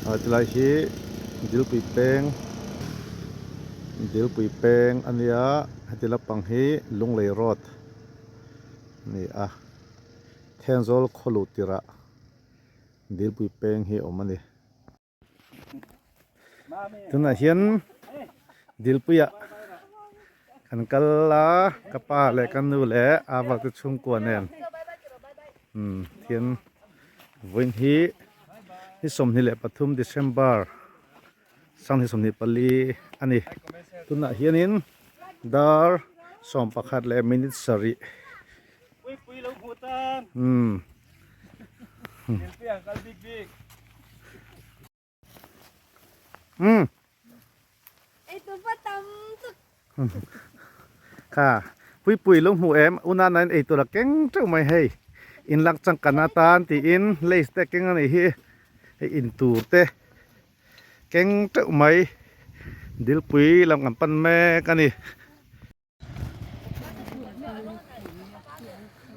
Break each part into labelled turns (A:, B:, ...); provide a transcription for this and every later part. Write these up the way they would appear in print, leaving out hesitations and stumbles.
A: Ah tilai hi Dilpui peng Dilpui peng a nia heti lampang hi Lunglei road a ni a Thenzawl khaw luh tirah Dilpui peng hi a awm a ni. Tunah hian Dilpuiah kan kal a ka pa leh ka nu leh a val te chhungkua nen umm thian vawiin hi ni 23 December 2024 a ni tunah hianin dar 11 leh minute sarih umm. Kha Puipui lo hmu em una na in eitur a keng teuh mai hei in lak changkan atan tiin lace te a keng a nih hi hei in tur te keng teuh mai dilpui lam kan pan mek a ni.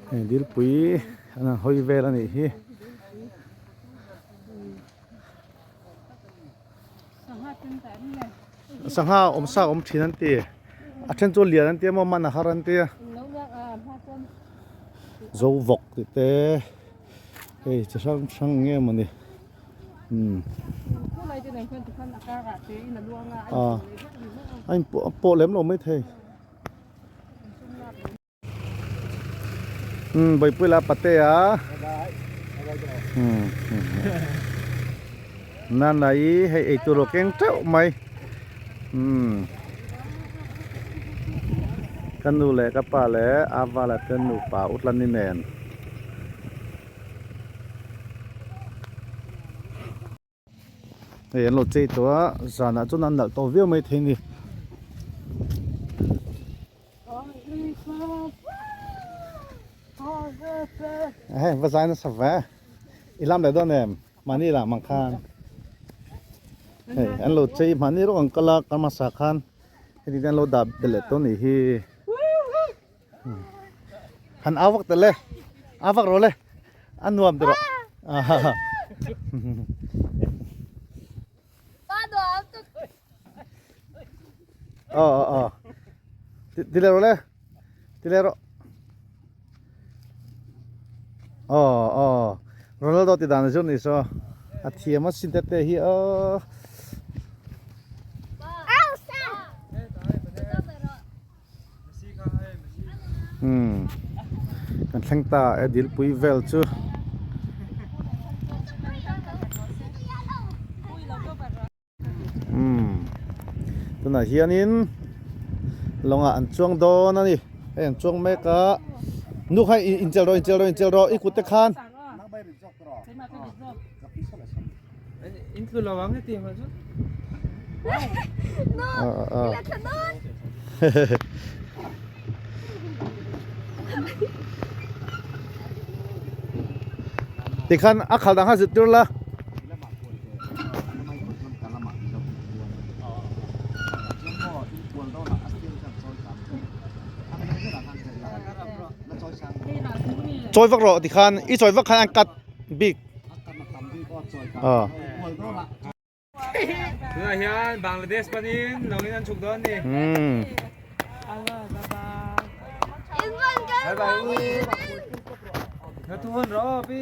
A: Hei dilpui an han hawi vel a nih hi. Sangha awm sa awm thin an ti. A then chu lian an ti emaw man a har an ti a. Zo vawk tih te hei chi hrang hrang nge mawni. Umm a in pawh lem lo maithei umm Bawihpui la pate a umm nanai hei eitur aw keng teuh mai umm ka nu leh ka pa leh a vala te nupa Utlani nen. Hei an lo chei tawh a zanah chuan an nalh tawh viau mai thei a ni. Hei va zai nasa ve i lam leh dawn em mahni lam ang khan hei an lo chei mahni rawng ang kal a kal hmasa khan heti te an lo dah belh leh tawh a nih hi. Han au vak tel e au vak rawh le a nuam tawh rawh aw aw ti leh rawh le ti leh rawh aw aw Ronaldo ti dan chu ni saw a thiam a sin te te hi aw. Umm kan thleng ta e dilpui vel chu. Umm tunah hianin lawngah an chuang dawn a ni hei an chuang mek a nu kha inchel rawh inchel rawh inchel rawh i kut te khan. Tikhan a khalh dang kha zir tir la. Chawi vak rawh tikhan i chawi vak khan an cut bik. Aw.
B: Tunah hian Bangladesh panin lawngin an chhuk dawn a ni.
A: Umm.
B: Bye bye u. Na thu hawn rawh aw pi.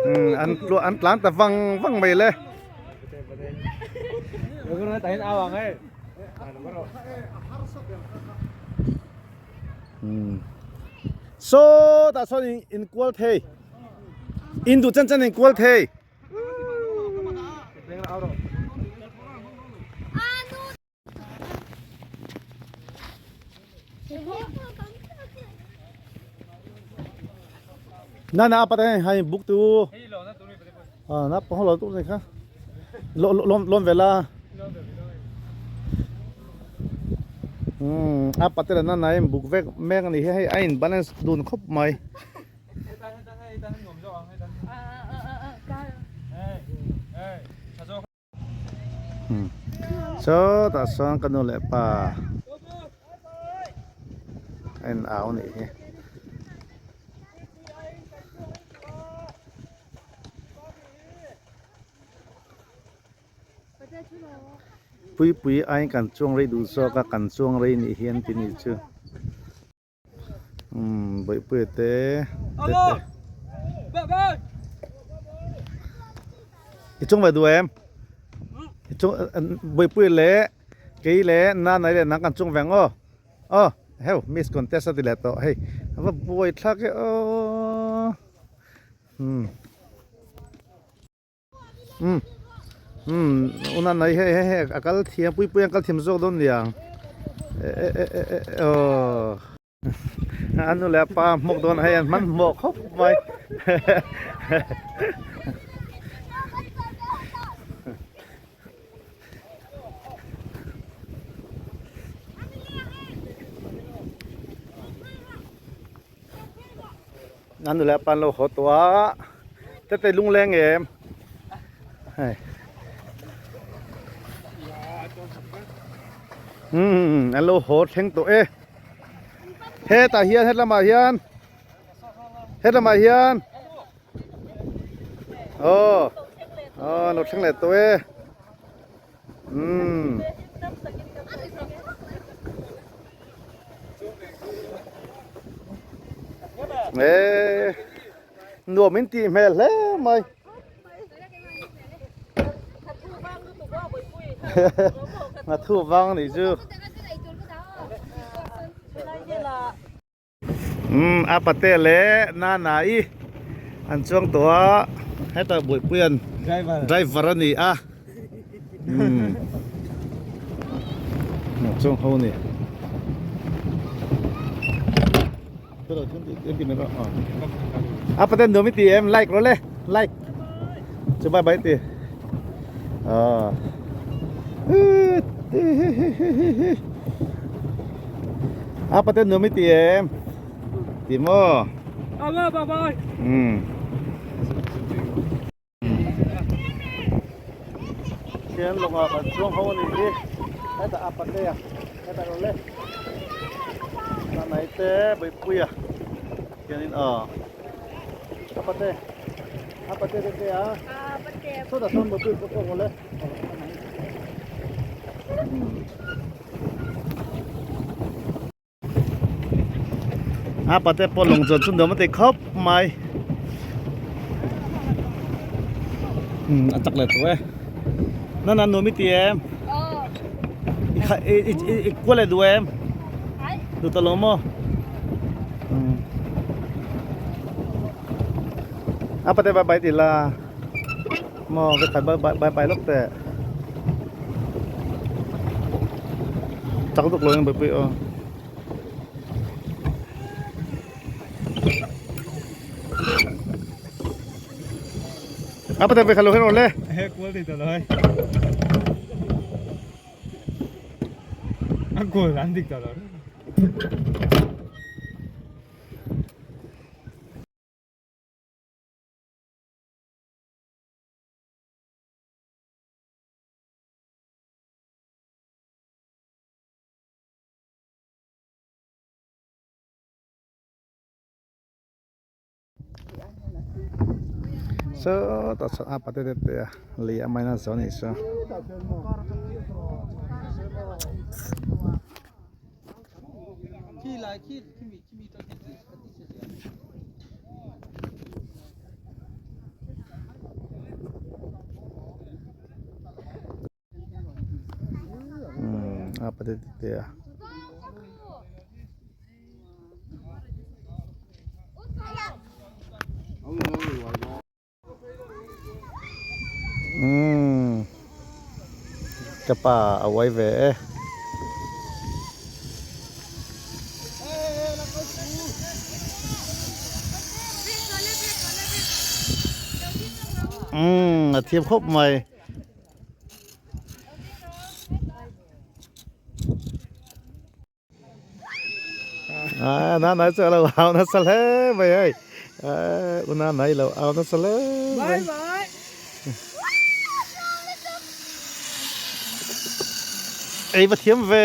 A: Umm an an tlan ta vang vang mai le. Saw tah sawn in in kual thei in duh chan chan in kual thei. Na na apa te hai book tu à na pa lo tu này kha lon lon lon về la um apa te na na em book vek mek ani hi hei a in balance dun khawp mai. Saw tah sawn ka nu leh pa a in au a nih hi. Puipui aiin kan chuang rei duh zawk a, kan chuang rei nih hi an ti nih chu. Umm Bawihpuia te te te. I chung ve duh em? I chung Bawihpuia leh kei leh Nanai leh nang kan chung ve ang aw. Aw heu miss contest a ti leh tawh hei a va buai thlak e aw. Umm. Umm umm una nei hei hei hei a kal thiam pui pui an kal thiam zawk dawn niang eh eh eh eh eh aw a nu leh a pa hmawk dawn hei an hmanhmawh khawp mai A nu leh a pa an lo haw tawh a tete lungleng em hei umm an lo haw thleng tawh e hetah hian helamah hian helamah hian aw aw an lo thleng leh tawh e umm. Eee nuam in tih hmel hle mai Nghathu vang anih chu Umm a pate leh Nana i an chuang tawh a hetah Buipuia'n driver a ni a. Umm chuang ho ni a paten nuam i ti em like rawh le like chu bye bye ti ah a paten nuam i ti em ti maw
B: bye bye
A: umm Khian lawngah kan chuang ho a nih hi hetah a patea hetah lo le nanai te Bawihpuia khianin aw a pate a pate te te a sawtah sawn Bawihpuia pawh pawh le. A pate pawh lawng chuan chu nuam a ti khawp mai umm a chak leh tawh e nana nuam i ti em i kha i i i kual leh duh em duh ta lo maw umm a pate bye bye ti la maw ka khat bye bye bye lawk teh chak lutuk lo in buaipui aw. A pathian vekha lo hian awle.
B: He kual thei ta lo hai. A kual an dik ta lo.
A: Sawtah sawn a pate te te a lei a maina zo anih chu. A pate te te a. Umm ka pa a uai ve e. Umm a thiam khawp mai. Ah na nai chu alo au nasa hle mai hei ah una nai lo au nasa hle mai ei va thiam ve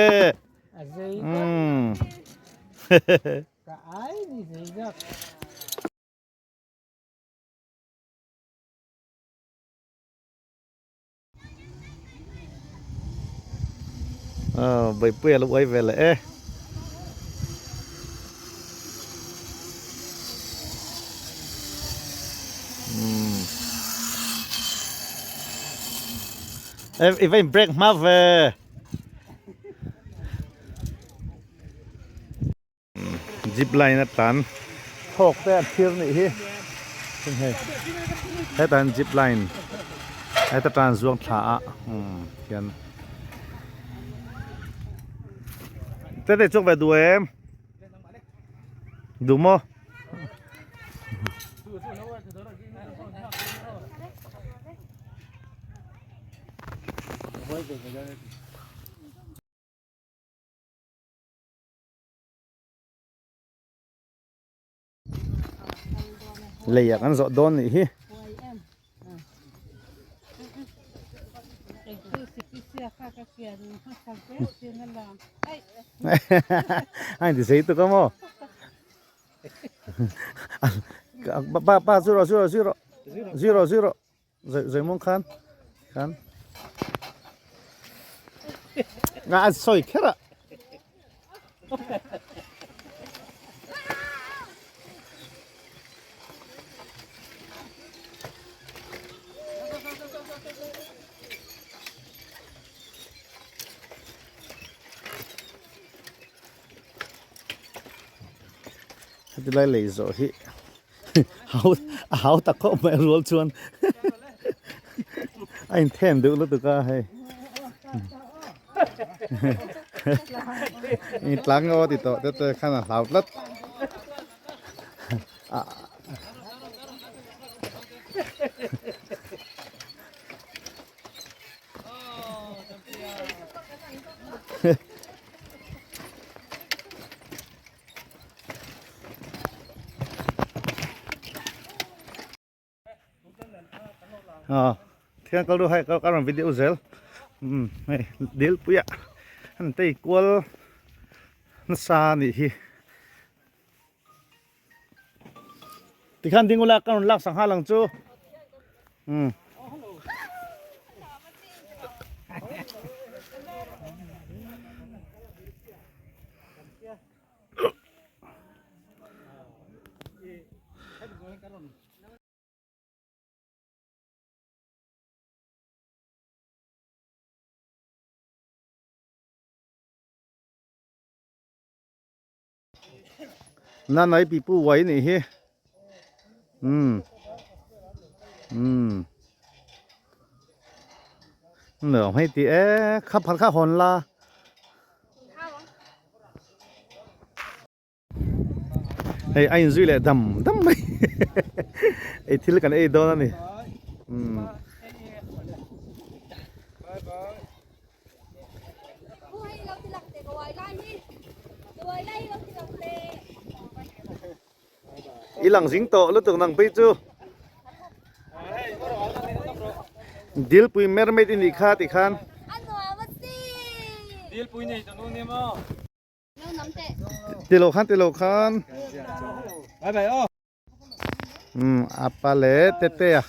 A: umm Aw Bawihpuia lo uai ve leh e. Umm. I va in break hma ve. Zip line a tlan thawk te a thlir nih hi hei hetah hian zip line heta tan zuang thla a umm khian tete chhuak ve duh em duh maw. Lei ah kan zawh dawn nih hi. A inti sei tuk a maw? Pa pa zui rawh zui rawh zui rawh zui rawh zui rawh. Zoi mawng khan khan nga an sawi kher a. Heti lai lei zawh hi hau a hau tak khawp mai a rual chuan a inthen deuh lutuk a hei i tlang aw ti tawh te te khan a hlau tlat a Ờ, thian kal duh hei ka rawn video zel umm hei dil puiah an tei kual nasa anih hi tikhan ding ula ka rawn lak sangha lang chu umm. Nanai pipu uai nih hi umm umm nuam hei ti e kha phar kha hawn la. Hei a inzui leh dam dam mai ei thil kan ei dawn a ni umm. I lang zing tawh lutuk nang phei chu Dilpui mermaid i nih kha tikhan. Ti lo khan ti lo khan. Um apa le tete a.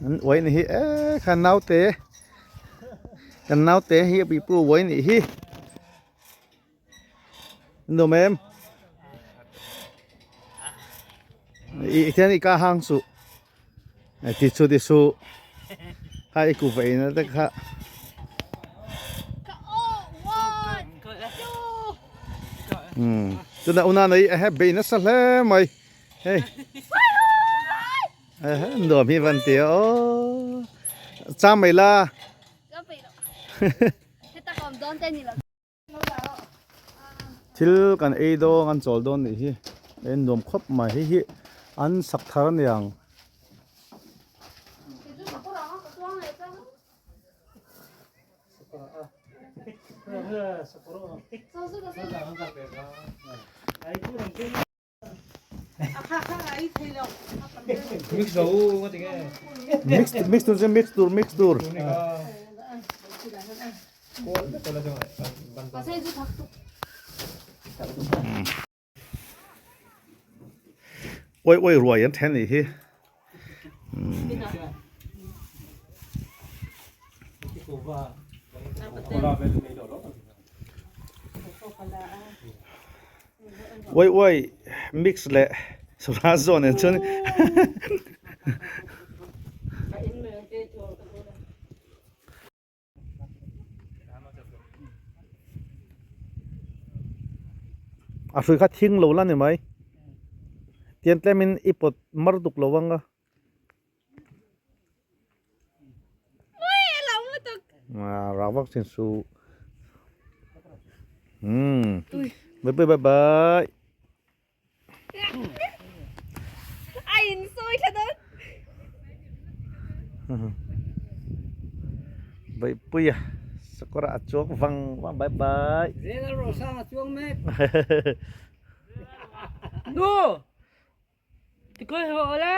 A: An uai ni hi e khan naute. Kan naute hi a pipu uai ni hi. Nuam em. I thian i ka hang su. Ti chu ti su. Kha i ku vei na te kha. Hmm. Tuna una nei a he bei nasa hle mai. Hei. Nuam hi van ti o. Cham mai la. Thil kan ei dawn an chawl dawn nih hi a en nuam khawp mai hei hi an sak thar a niang. Mix mix tur chu mix tur mix tur. Oi oi ruai an then nih hi. Uai uai mix leh sawrha zawn nen chuan A hrui kha thing lo la ni mai. Tian tlemin i pawt mar duk lo ang a. Rak vak chin su. Bye bye bye bye.
C: A insawi thla dawn.
A: Baihpuia sakawr a chuang vang vang bye bye.
B: Zel a rawh sang a chuang mek. Nu! Tikhawi haw le.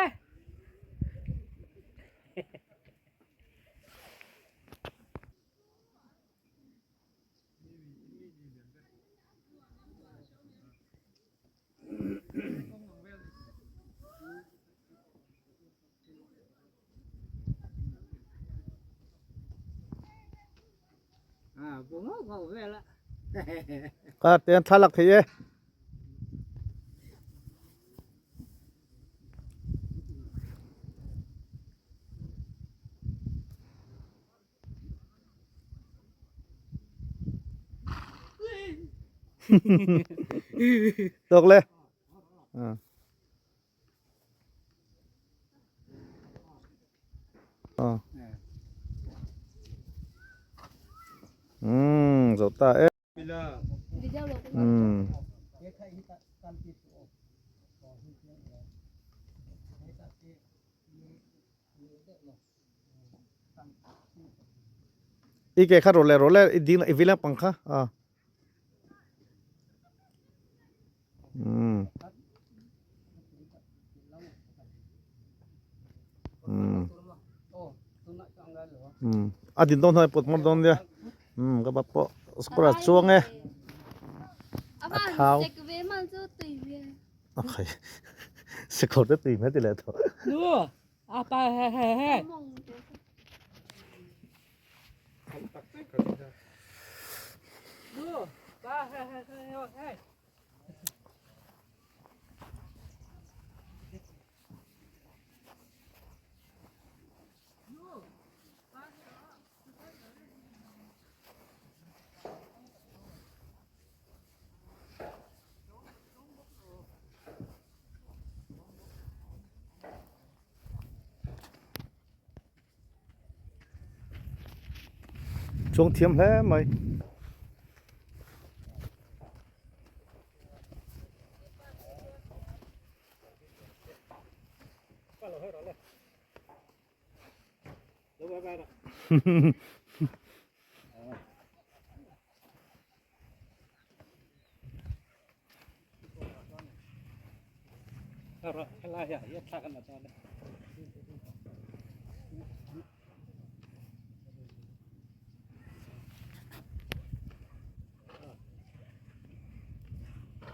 A: Ka ten thlalak thei e. Tawk le. Um zo ta e. Um. I ke kha rawh le rawh le i ding i vil pang kha a um um um a din dawn hnuai pawt hmawr dawn nia um ka bak pawh square ah chuang e a thau a khai sikawr te tui hmel ti leh tawh. Chuang thiam hle mai.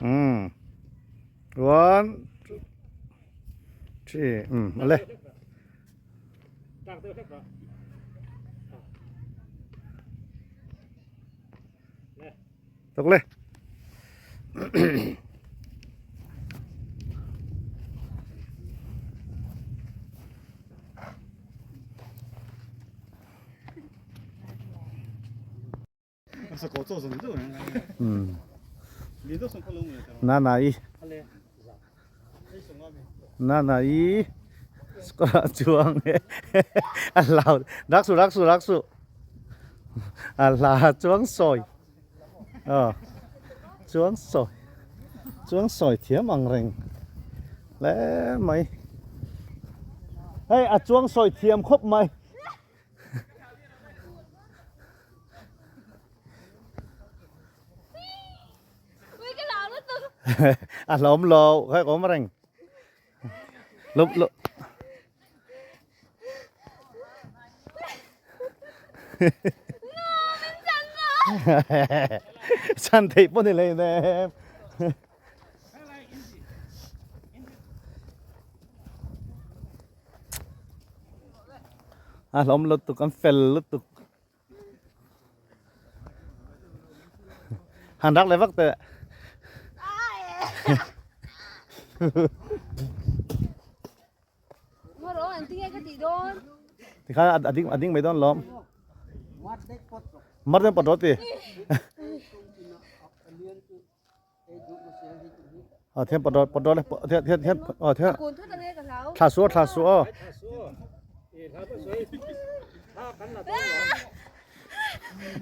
A: Um one two three um ale. Tawk le. Na na i. Na na i. Skora chuang e. A hlau. Rak su rak su rak su. A hla chuang sawi. Ờ. Chuang sawi. Chuang sawi thiam ang reng. Hle mai. Hei a chuang sawi thiam khawp mai. A hlawm lo khai awm reng lúp lúp chan thei pawh ni hlei nem a hlawm lutuk an fel lutuk han rak leh vak teh. Tikhan a ding a ding mai dawn lawm. Mar den pawt rawh ti. A thian pawt rawh pawt rawh le thian thian thian aw thian. Thla su aw thla su aw.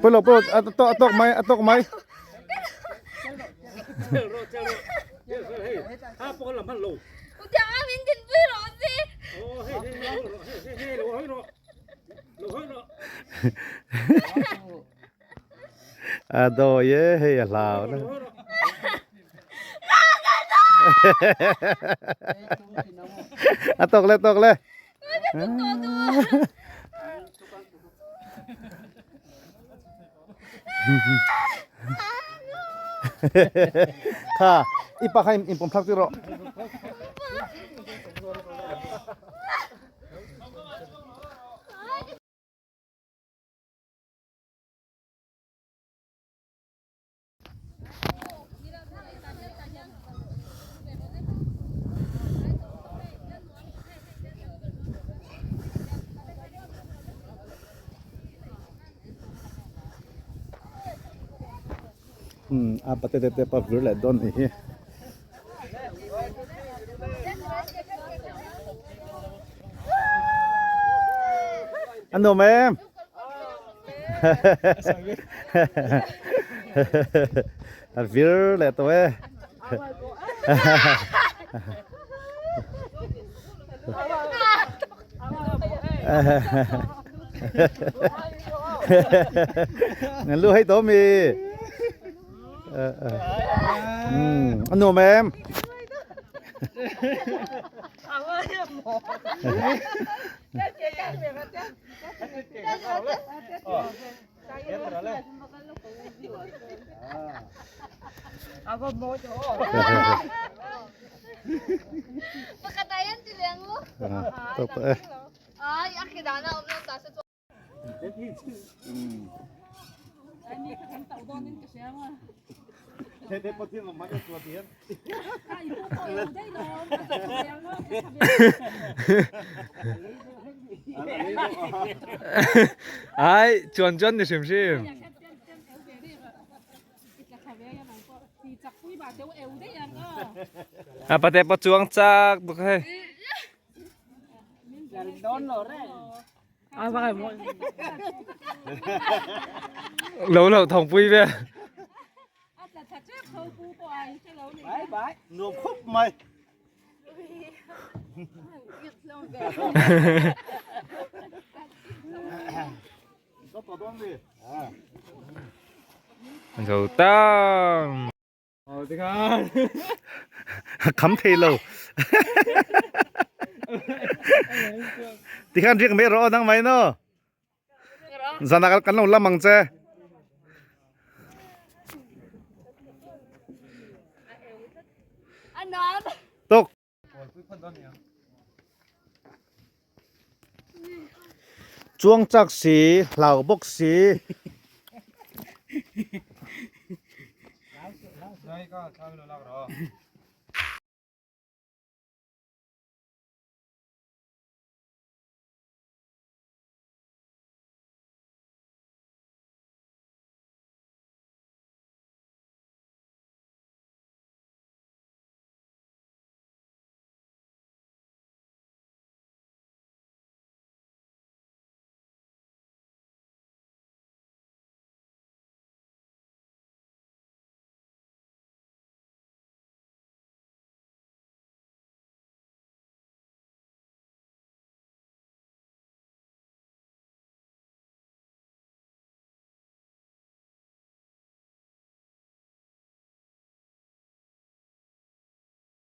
A: Pawilo pawilo a tawk a tawk mai a tawk mai. A dawi e hei a hlau na. A tawk le tawk le. Kha i pa kha in pawm thlak tir rawh. Umm a pate te pawh vir leh dawn anih hi. A nuam em? A vir leh tawh e. Lu hei tawh mi. A nuam em?
B: Ai chuan chuan ni hrim hrim. A pate pawh chuang chak bawk hei. Lo lo thawng pui ve.
A: Nuam khawp mai.
B: Zo ta.
A: Kham thei lo. Tikhan riak mai rawh nang mai no. Zana kan lo lam ang che. Tok. Chuang chak si, hlau bawk si.